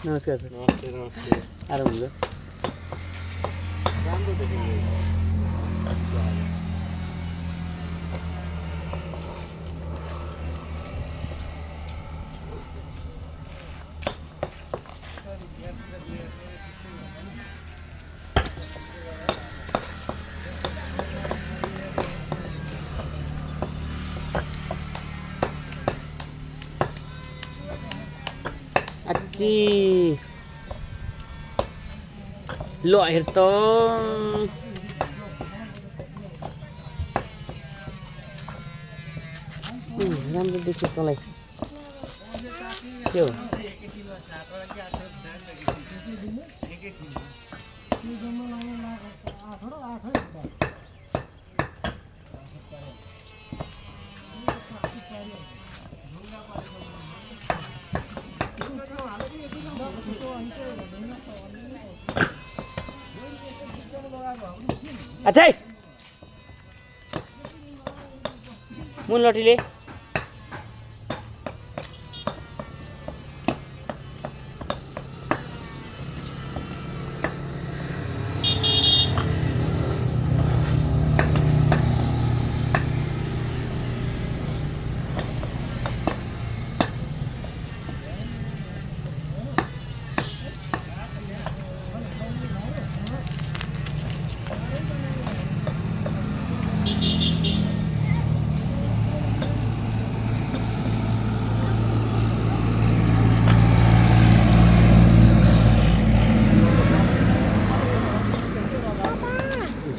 नमस्कार सर आराम हुन्छ अच्छी लो हेर त राम्रो देख्यो तँलाई के हो अच्छा मुन लटीले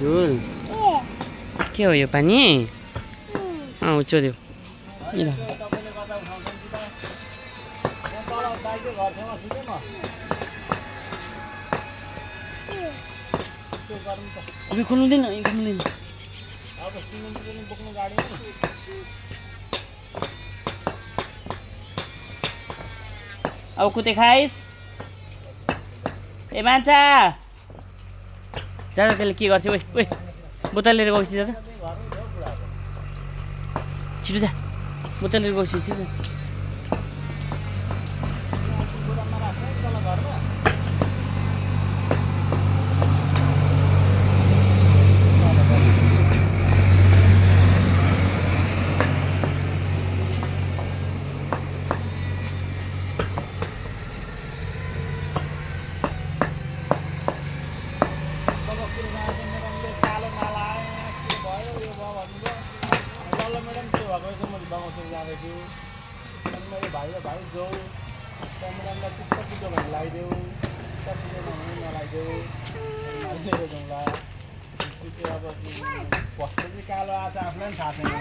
झुल के हो यो पानी उच्चो अभी खोल्नु दिन अब कुते खाइस ए मान्छा जा त्यसले के गर्छ ओइ बोतल लिएर गएपछि जा छिटो जा बोतल लिएर गएपछि छिटो कालो आज आफूलाई पनि थाहा छैन